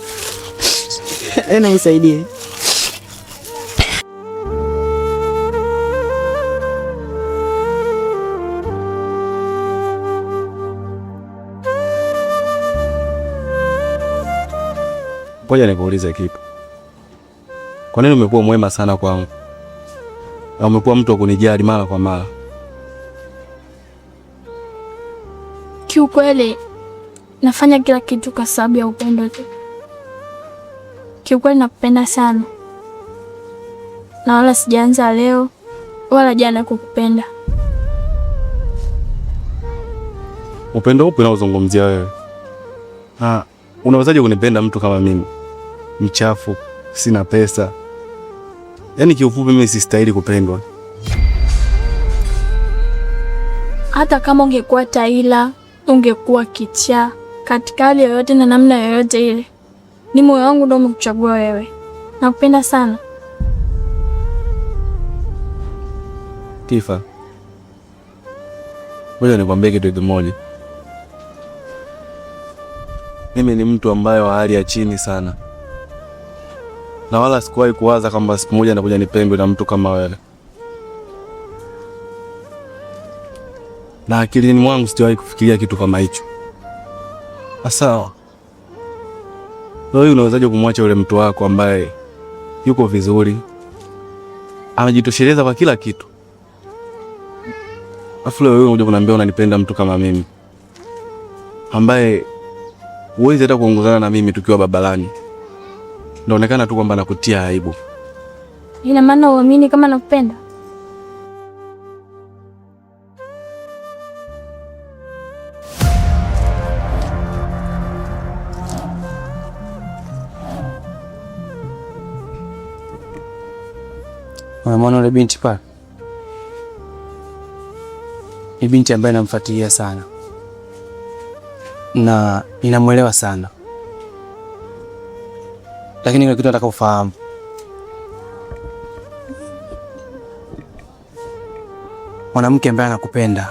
G: Ena nisaidie.
C: Ngoja nikuulize kitu. Kwa nini umekuwa mwema sana kwangu? Na umekuwa mtu wa kunijali mara kwa mara?
D: Kiukweli nafanya kila kitu kwa sababu ya upendo tu. Kiukweli nakupenda sana, na wala sijaanza leo wala jana kukupenda.
C: Upendo upi unaozungumzia wewe? Ah, unawezaje kunipenda mtu kama mimi? Mchafu, sina pesa. Yaani kiufupi mimi sistahili kupendwa.
D: Hata kama ungekuwa taila, ungekuwa kichaa, katika hali yoyote na namna yoyote ile, ni moyo wangu ndio umekuchagua wewe. Nakupenda sana.
C: Tifa, ngoja nikwambie kitu kimoja. Mimi ni mtu ambaye wa hali ya chini sana, na wala sikuwahi kuwaza kwamba siku moja nakuja nipendwe na mtu kama wewe, na akilini mwangu sijawahi kufikiria kitu kama hicho. Sawa, wewe unawezaje kumwacha yule mtu wako ambaye yuko vizuri, anajitosheleza kwa kila kitu, afu leo wewe unakuja kuniambia unanipenda mtu kama mimi ambaye huwezi hata kuongozana na mimi tukiwa barabarani? Naonekana tu kwamba nakutia aibu.
D: Ina maana uamini kama nakupenda?
E: Unamwona yule binti pale? Ni binti ambaye namfuatilia sana na ninamwelewa sana, lakini kuna kitu nataka ufahamu. Mwanamke ambaye anakupenda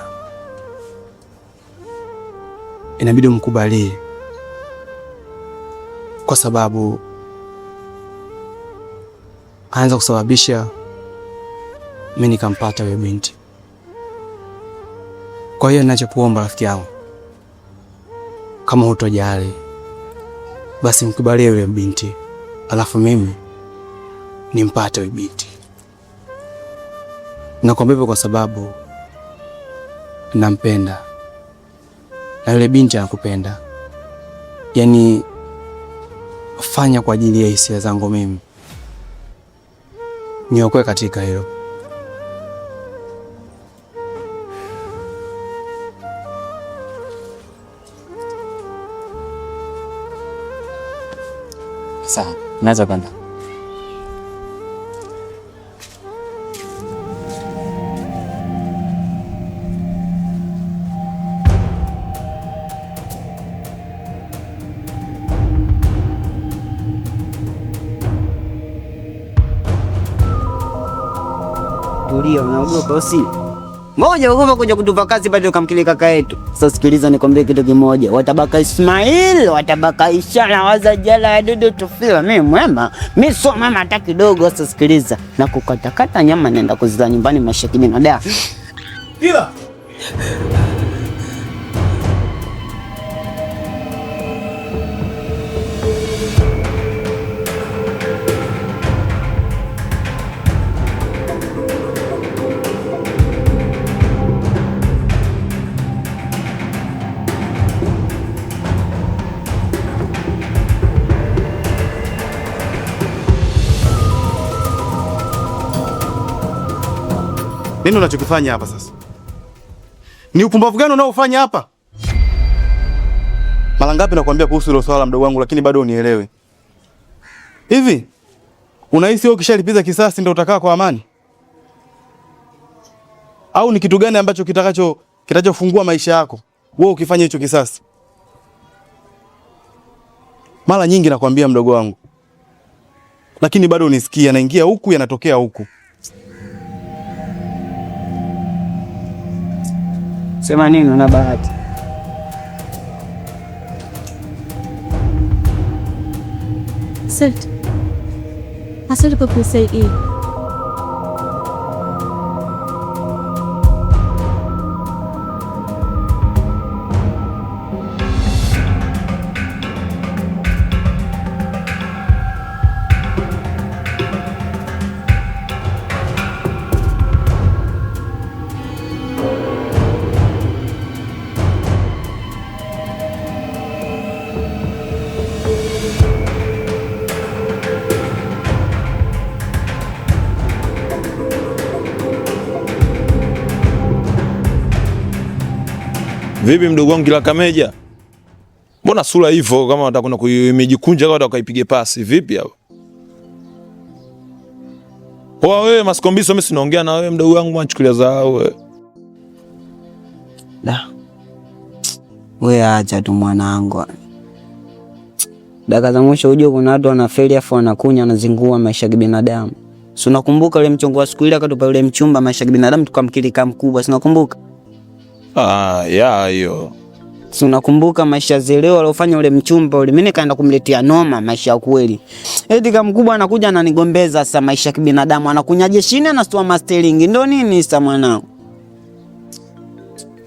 E: inabidi umkubalie, kwa sababu anaweza kusababisha mimi nikampata huyo binti. Kwa hiyo ninachokuomba rafiki yangu, kama hutojali basi mkubalie yule binti, alafu mimi nimpate yule binti. Nakwambia hivyo kwa sababu nampenda na yule binti anakupenda. Yaani fanya kwa ajili ya hisia zangu mimi, niokoe katika hilo.
H: Sawa, naweza kwenda.
G: Tulia, unaogopa usi? Ngoja ogopa kuja kutupa kazi bado ukamkili kaka yetu. Sasa sikiliza nikwambie kitu kimoja. Watabaka Ismail, watabaka Ishara, waza jala ya dudu tufila. Mimi mwema, mimi sio mama hata kidogo. Sasa sikiliza, na kukatakata nyama naenda kuzila nyumbani maisha kibinadamu.
E: Ila
C: Nini unachokifanya hapa sasa? Ni upumbavu gani unaofanya hapa? Mara ngapi nakwambia kuhusu hilo swala mdogo wangu, lakini bado unielewe. Hivi unahisi wewe ukishalipiza kisasi ndio utakaa kwa amani? Au ni kitu gani ambacho kitachofungua maisha yako wewe ukifanya hicho kisasi? Mara nyingi nakwambia mdogo wangu, lakini bado unisikia, naingia huku yanatokea huku.
G: Sema nini, una bahati.
I: Asante, asante kwa kunisaidia.
F: Vipi mdogo wangu kila kameja? Mbona sura hivyo kama watakwenda kuimejikunja kama watakaipige pasi vipi hapo? Poa wewe Maskombiso, mimi sinaongea na wewe mdogo wangu, mwanchukulia zao wewe.
G: Da. Wewe acha tu mwanangu. Dakika za mwisho ujue kuna watu wanafeli afu wanakunya wanazingua maisha ya kibinadamu. Si unakumbuka yule mchongo wa siku ile akatupa yule mchumba maisha ya kibinadamu tukamkilika mkubwa, si unakumbuka?
F: Ah, ya hiyo.
G: Si unakumbuka maisha zeleo aliofanya ule mchumba ule, mimi nikaenda kumletea noma maisha ya kweli. Eti kama mkubwa anakuja ananigombeza sasa maisha ya kibinadamu, anakunya jeshini anastua mastering. Ndio nini sasa mwanangu?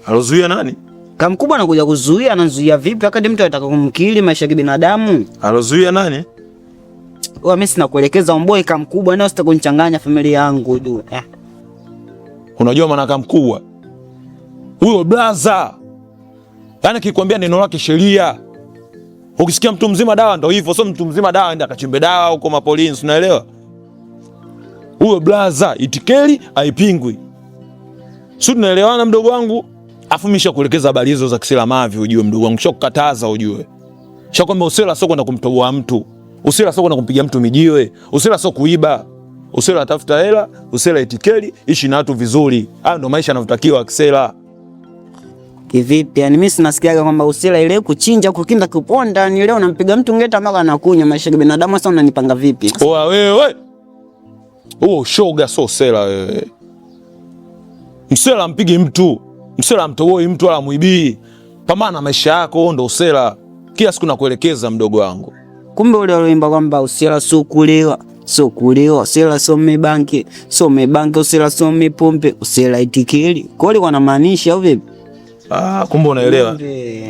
F: Alozuia nani?
G: Kama mkubwa anakuja kuzuia, anazuia vipi wakati mtu anataka kumkili maisha ya kibinadamu?
F: Alozuia nani?
G: Wewe mimi sina kuelekeza mboi kama mkubwa nao sitakunchanganya familia yangu du.
F: Unajua maana kama mkubwa huyo blaza, yaani akikwambia neno lake sheria. Ukisikia mtu mzima dawa ndo hivyo, sio mtu mzima dawa enda akachimbe dawa huko mapolini, unaelewa? Huyo blaza itikeli haipingwi. Sio, tunaelewana mdogo wangu? Afu mimi nishakuelekeza habari hizo za Kisela Mavi, ujue mdogo wangu, nishakukataza ujue. Nishakwambia usela sio kwenda kumtoboa mtu. Usela sio kwenda kumpiga mtu mijiwe. Usela sio kuiba. Usela tafuta hela, usela itikeli, ishi na watu vizuri. Hayo ndo maisha yanavyotakiwa Kisela.
G: Kivipi? Yaani mimi sinasikiaga kwamba usela ile kuchinja kukinda kuponda ni leo nampiga mtu ngeta mpaka anakunya maisha ya binadamu. Sasa unanipanga vipi?
F: Oa wewe. Huo shoga sio usela wewe. Msela mpigi mtu. Msela mtoboi mtu wala muibii. Pambana na maisha yako ndo usela. Kila siku nakuelekeza mdogo wangu.
G: Kumbe ule walioimba kwamba usela sio kulewa, sio kulewa, usela sio mibanki, sio mibanki, usela sio mipombe, usela itikeli. Kwa hiyo wanamaanisha au vipi?
F: Ah, kumbe unaelewa.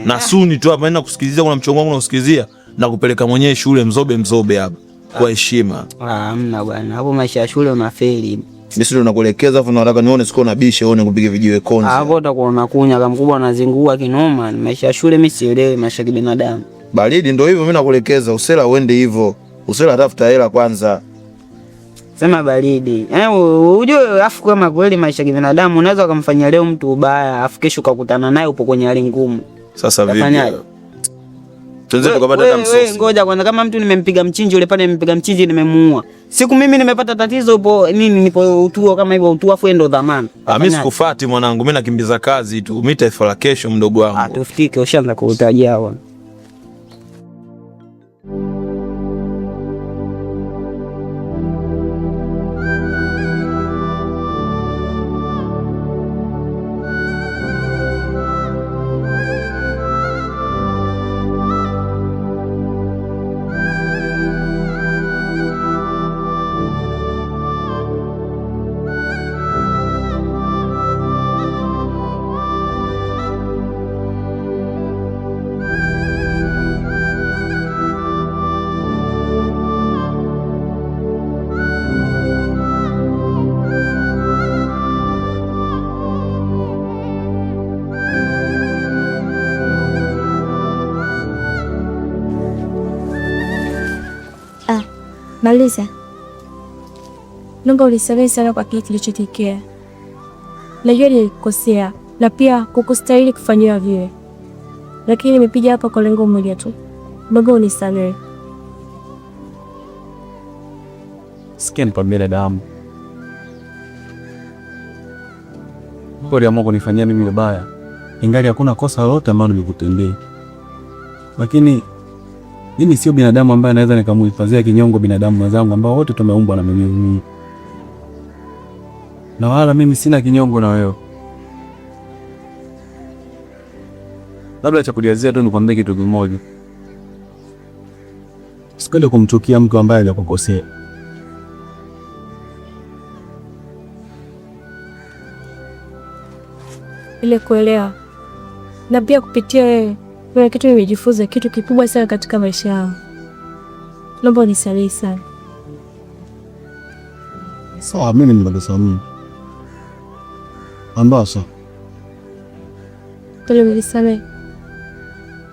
F: Na suni tu hapa naenda kusikilizia, kuna mchongo wangu nausikilizia na kupeleka mwenyewe shule mzobe mzobe hapa kwa heshima.
G: Ah, hamna bwana. Hapo maisha ya shule unafeli.
F: Mimi sio nakuelekeza afu nataka nione siko na bishe uone kupige vijiwe konzi.
G: Hapo utakuwa unakunya kama mkubwa anazingua kinoma. Maisha ya shule mimi sielewi maisha ya kibinadamu.
F: Baridi ndio hivyo, mimi nakuelekeza usela uende hivyo. Usela tafuta hela kwanza.
G: Sema baridi. Ujue afu kama kweli maisha ya kibinadamu unaweza kumfanyia leo mtu ubaya, afu kesho ukakutana naye upo kwenye hali ngumu.
F: Sasa vipi? Tuanze tukapata hata msosi.
G: Ngoja kwanza, kama mtu nimempiga mchinji yule pale, nimempiga mchinji nimemuua. Siku mimi nimepata tatizo upo nini, nipo utuo kama hivyo utuo, afu ndo dhamana.
F: Ah, mimi sikufuati mwanangu, mimi nakimbiza kazi tu. Mimi taifa la kesho mdogo wangu.
G: Ah, tufike ushaanza kuutajia hapo.
D: Maliza, naomba unisamehe sana kwa kile kilichotokea. Najua nilikosea na pia kukustahili kufanyiwa vile, lakini nimepiga hapa kwa lengo moja tu, naomba unisamehe.
C: Sikia nikwambie dada yangu, uliamua kunifanyia mimi ubaya, ingali hakuna kosa lolote ambalo nimekutendea, lakini mimi sio binadamu ambaye naweza nikamuhifadhia kinyongo binadamu mwenzangu ambao wote tumeumbwa na Mwenyezi Mungu, na wala mimi sina kinyongo na wewe. Labda cha kuliazia tu nikwambie kitu kimoja, Usipende kumchukia mtu ambaye hajakukosea.
I: Ile kuelewa na pia kupitia wewe kuna kitu nimejifunza, kitu kikubwa sana katika maisha yangu. Naomba unisamehe sana.
C: Sawa, mimi nimekusamehe. Ambasa.
I: Kweli umenisamehe?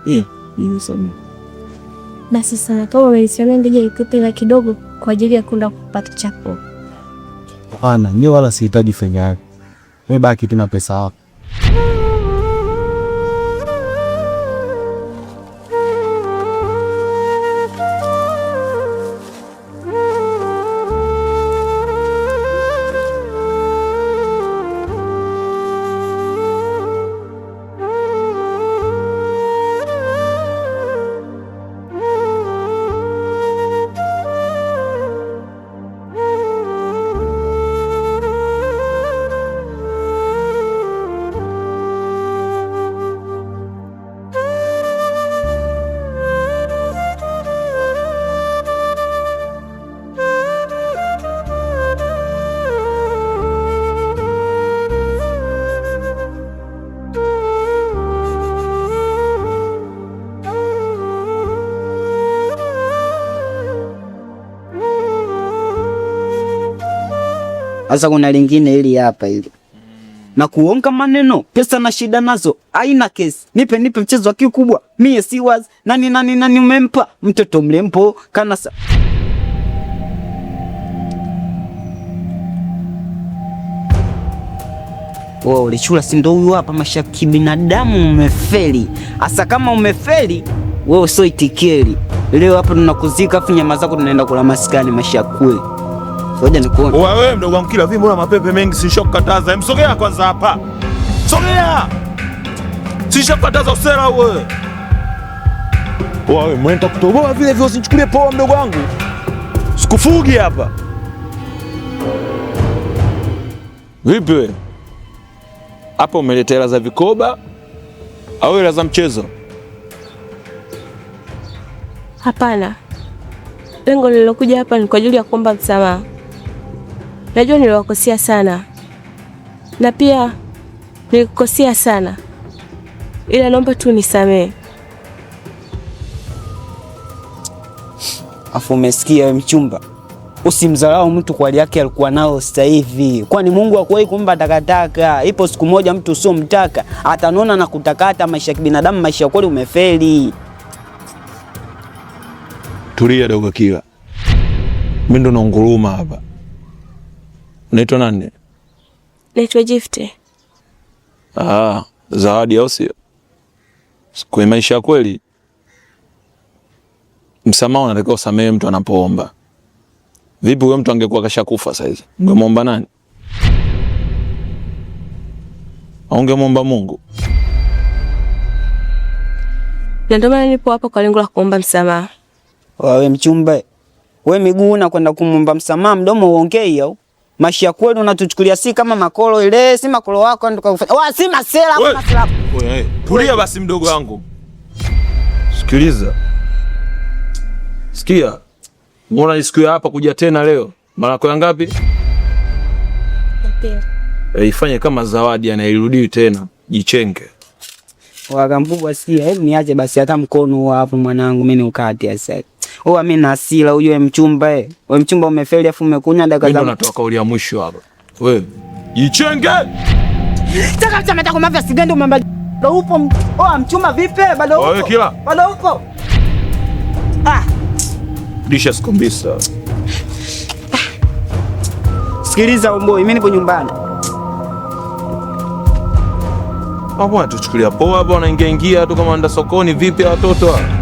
C: Yeah, nimekusamehe.
I: Basi sana, kama umenisamehe, ngoja nikupe hela kidogo kwa ajili ya kwenda kupata chakula.
C: Hapana, mimi wala sihitaji fedha yako. Wewe baki tu na pesa yako.
G: Sasa kuna lingine hili hapa hili. Na kuonga maneno, pesa na shida nazo, haina kesi. Nipe nipe mchezo wa kikubwa. Mie si wazi. Nani nani nani umempa? Mtoto mlempo kana sa. Wewe ulichula si ndo huyu hapa maisha kibinadamu umefeli. Asa kama umefeli, wewe sio itikeli. Leo hapa tunakuzika afu nyama zako tunaenda kula maskani maisha kweli. Ngoja nikuone.
F: Wewe mdogo wangu kila vipi, mbona mapepe mengi? Sishakukataza. Msogea kwanza hapa. Sogea. Sishakukataza usera wewe. Wewe mwenda kutoboa vile vile, usinichukulie poa mdogo wangu. Sikufugi hapa. Vipi wewe? Hapo umeleta hela za vikoba au hela za mchezo?
I: Hapana, lengo lililokuja hapa ni kwa ajili ya kuomba msamaha. Najua niliwakosea sana na pia nilikukosea sana, ila naomba tu nisamehe.
G: Afu umesikia wewe mchumba, usimdharau mtu kwa hali yake alikuwa nao sasa hivi, kwani Mungu hakuwahi kumpa takataka. Ipo siku moja mtu usiomtaka atanona na kutakata. Maisha ya kibinadamu, maisha ya kweli umefeli.
F: Tulia dogo kila. Mimi ndo naunguruma hapa. Unaitwa nani?
I: Naitwa Gift.
F: Ah, Zawadi au sio? Kwa maisha ya kweli msamaha unatakiwa usamehe mtu anapoomba. Vipi huyo mtu angekuwa kashakufa saizi? Ungemwomba nani? Au ungemwomba Mungu?
I: Na ndio maana nipo hapa kwa lengo la kuomba msamaha.
G: Wewe mchumba, wewe miguu na kwenda kumwomba msamaha, mdomo uongei au? Maisha ya kweli unatuchukulia si kama makolo ile, si makolo wako ndio kufanya. Wa si masela
F: Wewe.
G: masela.
F: Wewe, tulia basi mdogo wangu. Sikiliza. Sikia. Mbona ni siku ya hapa kuja tena leo? Mara yako ya ngapi? Ifanye kama zawadi anairudi tena. Jichenge.
G: Wakambubwa sikia, hebu niache basi hata mkono huo hapo mwanangu mimi niukate sasa. Wewe mimi na hasira ujue mchumba eh. Wewe mchumba umefeli afu umekunywa dakika
F: Mimi ndo
G: za
F: natoa kauli ya mwisho hapa. Wewe, jichenge.
G: Taka chama chako mafia sigendo umemba bado upo. Oh mchumba vipi? Bado
F: Wewe
G: upo.
F: kila.
G: Bado upo. Ah,
F: Disha sikumbisa.
G: sikiliza boy, mimi nipo nyumbani.
F: Hapo anatuchukulia poa hapo, wanaingia ingia tu kama anda sokoni vipi watoto hawa?